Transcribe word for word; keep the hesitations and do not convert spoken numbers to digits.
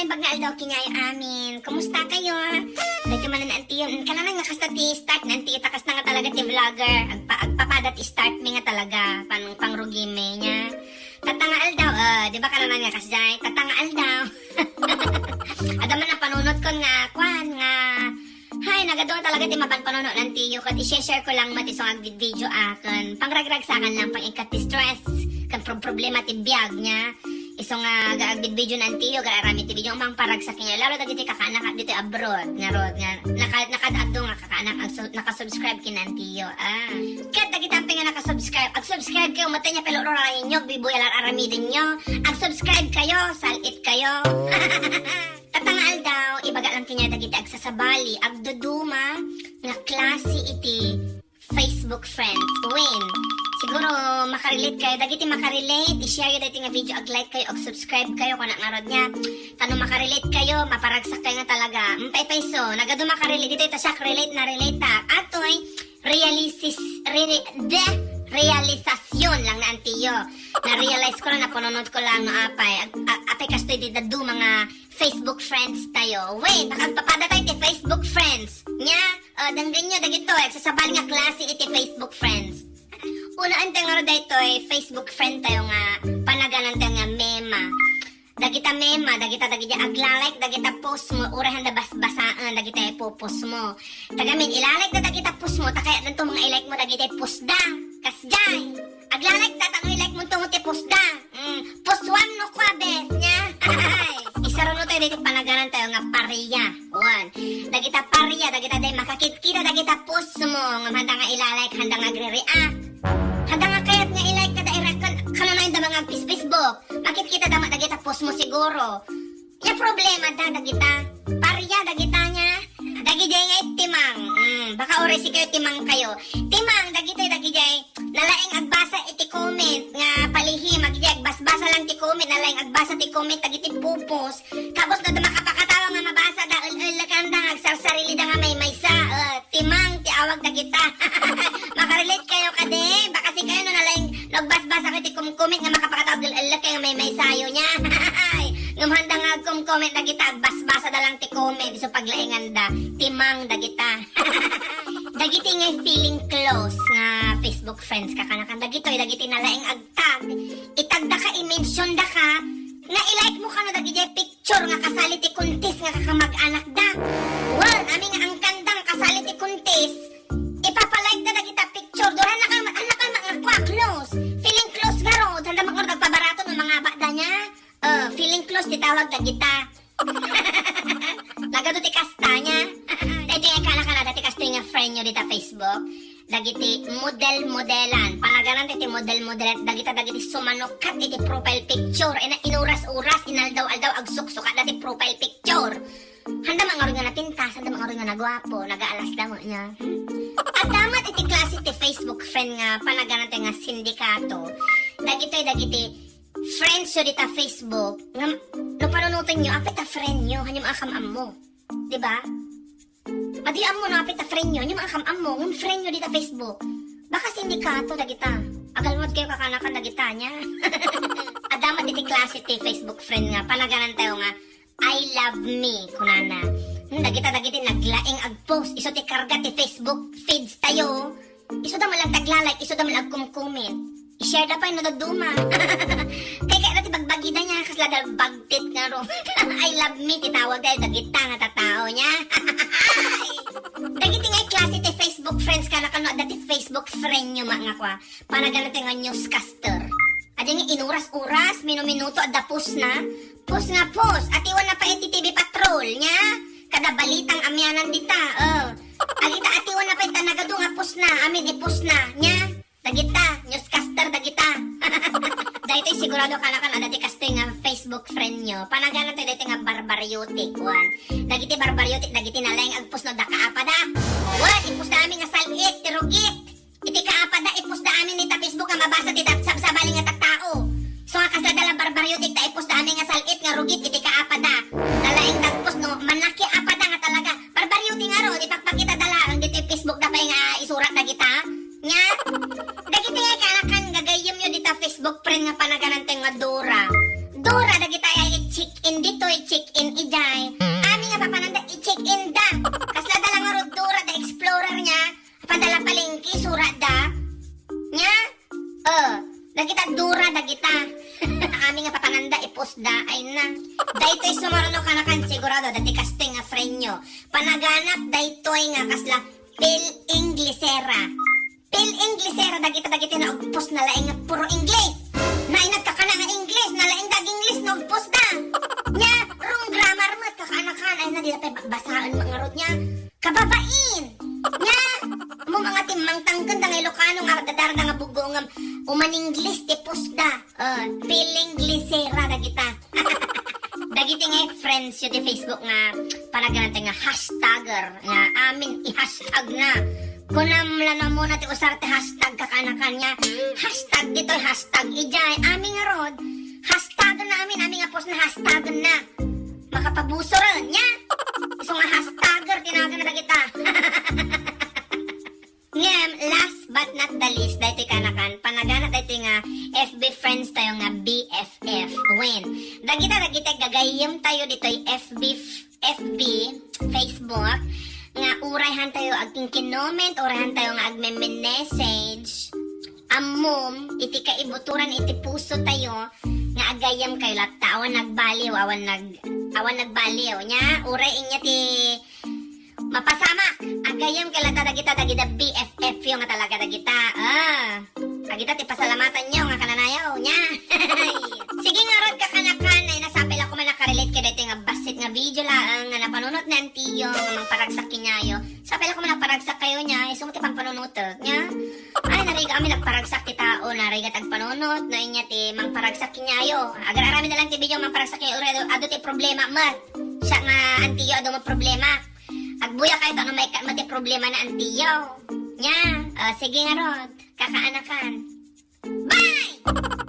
Bagna aldaw kenyayo amin. Kumusta kayo? Daytoy manen ni Antiyo. Mm, kananan nga kasta ti start ni Antiyo, ta kasta nga talaga ti vlogger. Agpa-, agpapada ti start mi nga talaga. Pan-, pangrugi mi nia. Tatta nga aldaw, ah, di ba kananan nga kasjay? Tatta nga aldaw. Adda man napanunotkon nga, kuan, nga, hay, nagadu nga talaga ti mapan panuno ni Antiyo, ket i-share ko lang met isu nga agvideo aken. Pangragragsakan lang, pang-ikat ti stress, ken pro-, problema ti biag nia. Isu nga aga-, agvideo ni Antiyo, agararami ti video, mangparagsak nia. Lalo dagiti kakaanak ditoy abroad, ngarud, nga, naka-, nakaad-adu nga kakaanak, agsu-, nakasubscribe ken ni Antiyo. Ah. Ket dagiti ampay nga nakasubscribe, agsubscribe kayo, mata nia, pelururayenyo, bibuy alar-aramidenyo. Agsubscribe kayo, sal-it kayo. Tatta nga aldaw, ibaga lang kenyayo dagiti agsasabali, agduduma nga klase iti Facebook friends. Wen, siguro makarelate kayo. Dagiti makarelate, i-share yo daytoy nga video, ag-like kayo, ag-subscribe kayo, kuna ngarud nia. Ta no makarelate kayo, maparagsak kayo nga talaga. Mm, paypayso, nagadu makarelate. Ditoy ta siak, relate na relate ta. Atoy, realisis-, re-, de, realisasyon lang ni Antiyo. Na-realize ko lang, napanunot ko lang no apay. Ag-, a-, apay kastoy ti dadu mga Facebook friends tayo. Wait, baka agpapada tayo ti Facebook friends. Nia, uh, denggenyo dagitoy, agsasabali nga klase iti Facebook friends. Unaen tayo nga daytoy, Facebook friend tayo nga, panaganan tayo nga mema. Dagita mema, dagita dagiti agla-like dagita post mo, uray handa basbasaen dagita ipopost mo. Tagamin, ila-like da dagita post mo, ta kayatdanto nga i-like mo dagiti post da. Kasjay. Agla-like ta, ta no i-like mo to ti post da. Mm, post one no kua bes nia. Isaruno tayo diti panaganan tayo nga paria. One. Dagita paria, dagita day makakitkita dagita post mo, ngem handa nga ila-like, handa nga agre-react. Handa nga kayat nga i-like kada irakan, kananayon da mga agpis-Facebook. Makitkita da met dagita post mo siguro. Ya problema da dagita. Paria dagita nia. Dagidiay nga timang. Mm, baka uray sikayo timang kayo. Timang, dagitoy dagidiay. Nalaing agbasa iti comment nga palihim, agidi agbasbasa lang ti comment, nalaing agbasa ti comment dagiti pupos. Tapos no makapakatawa nga mabasa da, el-, el-, kanda nga agsarsarili da nga maymaysa. Eh, timang ti awag dagita. Makarelate kayo kadi? Baka sikayo no nalaing nagbasbasa kayo ti kumkumit nga makapakatawa, el-, el-, kayo maymaysayo nia. Ngem handa nga agkumkumit dagita, agbasbasa da lang ti comment, isu paglainganda. Timang dagita. Dagiti nga feeling close nga Facebook friends kakanakan, dagitoy dagiti nalaing agtag. Itagda ka, i-mention da ka, nga i-like mo kano dagiti picture nga kasali ti kuntis nga kakamag-anak da. Wen, amin nga angkanda nga kasali ti kuntis, ipapa-like da dagita picture. Dora na ka, anak ka, mga close. Feeling close garud, handa man ngarud agpabarato no mangabak da nia. Eh, feeling close ti tawag dagita. Nagadu ti kasta nia. Daytoy nga kana-kanada ti kastoy nga friend nyo dita Facebook. Dagiti model-modelan. Panaganan ti model-modelan. Dagita dagiti sumanukat iti profile picture. Ina-, inuras-uras, inaldaw-aldaw, agsuksukat dati profile picture. Handa man ngarud nga napintas, handa man ngarud nga naguapo, nagaalas da mo nia. Adda met iti klase ti Facebook friend nga panaganan ti nga sindikato. Dagitoy dagiti friends yo dita Facebook, nga no panunoten yo, apay ta friend yo, hanyo maakam-ammo. Di ba? Adi ammo no, apay ta friend yo, hanyo maakam-ammo, ngem friend yo dita Facebook. Baka sindikato dagita. Agalwad kayo kakanakan dagita nia. Adda met iti klase ti Facebook friend nga, panaganan tayo nga, "I love me," kunana. Hmm, dagita dagiti naglaing agpost. Isu ti karga ti Facebook feeds tayo. Isu da man lang tagla-like, isu da man lang agkumkumit. I-share da pay no dadduma. Kay kaya ti bagbagida nia, kasla da bagtit ngarud. "I love me," ti tawag da dagita nga tattao nia. Dagiti nga klase ti Facebook friends kana kano adda ti Facebook friend nyo ma-, nga kua. Panagana ti nga newscaster. Adi nga inuras-uras, minu-minuto, adda post na. Post nga post. Atiwan na pay iti T V Patrol, nia? Kada balitang amianan dita, eh. Agita atiwan na pay ta nagadu nga post na, amin i-post na, nia? Dagita, newscaster dagita. Daytoy sigurado kanakan adda ti kastoy nga Facebook friend nyo. Panagana ti daytoy nga barbariotic, wan. Dagiti barbariotic, dagiti nalaing agpost no da kaapada. Wan, i-post da amin nga sal-it, ti rugit. Iti kaapada, i-post da amin ita Facebook nga mabasa ti dat-, sabsabali nga tattao. So nga kasla da la barbariotic ta i-post da amin nga sal-it nga rugit iti kaapada. Nalaing dagpost no, manakiapada nga talaga. Barbariotic ngarud, ipakpakita da laeng ditoy Facebook da pay nga isurat dagita. Nia? Dagiti nga kanakan gagayyem yo dita Facebook friend nga panaganan tayo nga Dora. Dora, dagita ay Check-in ditoy, check-in idiay. Amin nga papananda, i-check-in da. Kasla da la ngarud Dora the Explorer nia. Apan da la palengke, isuratda. Nia? O, dagita Dora, dagita. Amin nga papananda, i-post da. Ay na. Daytoy sumaruno kanakan, sigurado, dati kastoy nga friend nyo. Panaganat daytoy nga kasla pil-Inglesera. Pil-Inglesera dagita, dagiti naugpos na laeng nga puro Ingles. Nainat ka kana nga Ingles, nalaeng dag Ingles, naugpos da. Nia, wrong grammar met, kakaanakan, ay na, di da pay basaen met ngarud nia. Kababain! Nia, mo mga timmangtangken da nga Ilocano nga dadarda nga bugo nga uman Ingles ti post da. O, pil-Inglesera dagita. Dagiti nga friends yo ti Facebook nga panaganat nga hashtagger nga amin i-hashtag na. Kunam la na muna ti usar ti hashtag kakaanakan nia. Hashtag ditoy, hashtag idiay. Amin ngarud. Hashtag na amin, amin nga post na hashtag na. Makapabusoren nia. Isu nga hashtagger ti naganna dagita. Ngem, last but not the least, daytoy kanakan, panaganat daytoy nga F B friends tayo nga B F F. Wen, dagita, dagita gagayyem tayo ditoy F B, F B, Facebook, nga uray han tayo agkinkinoment, uray han tayo nga agmemme-message. Ammom, iti kaibuturan iti puso tayo, nga agayyem kayo latta, awan nagbaliw, awan nag-, awan nagbaliw. Nia, uray inya ti mapasamak, agayyem kayo latta dagita, dagita B F F yo nga talaga dagita. Ah, dagita ti pasalamatan yo nga kananayo, nia. Sige ngarud, kakanakan, ay nasapay la ko man nakarelate kayo daytoy nga bassit nga video laeng nga napanunot ni antiyo nga mangparagsak kaniayo. Sapay la ko man nagparagsak kayo nia, isu ti pampanunotek, nia. Ay, narigat amin nagparagsak ti tao, narigat agpanunot, no inya ti mangparagsak kaniayo. Agar-aramin na lang ti video mangparagsak kaniayo, uray adu, adu ti problema met. Siak nga antiyo, adu met problema. Agbuya kayo, ta no maikkat met ti problema na antiyo. Nia, o, sige ngarud, kakaanakan. Bye!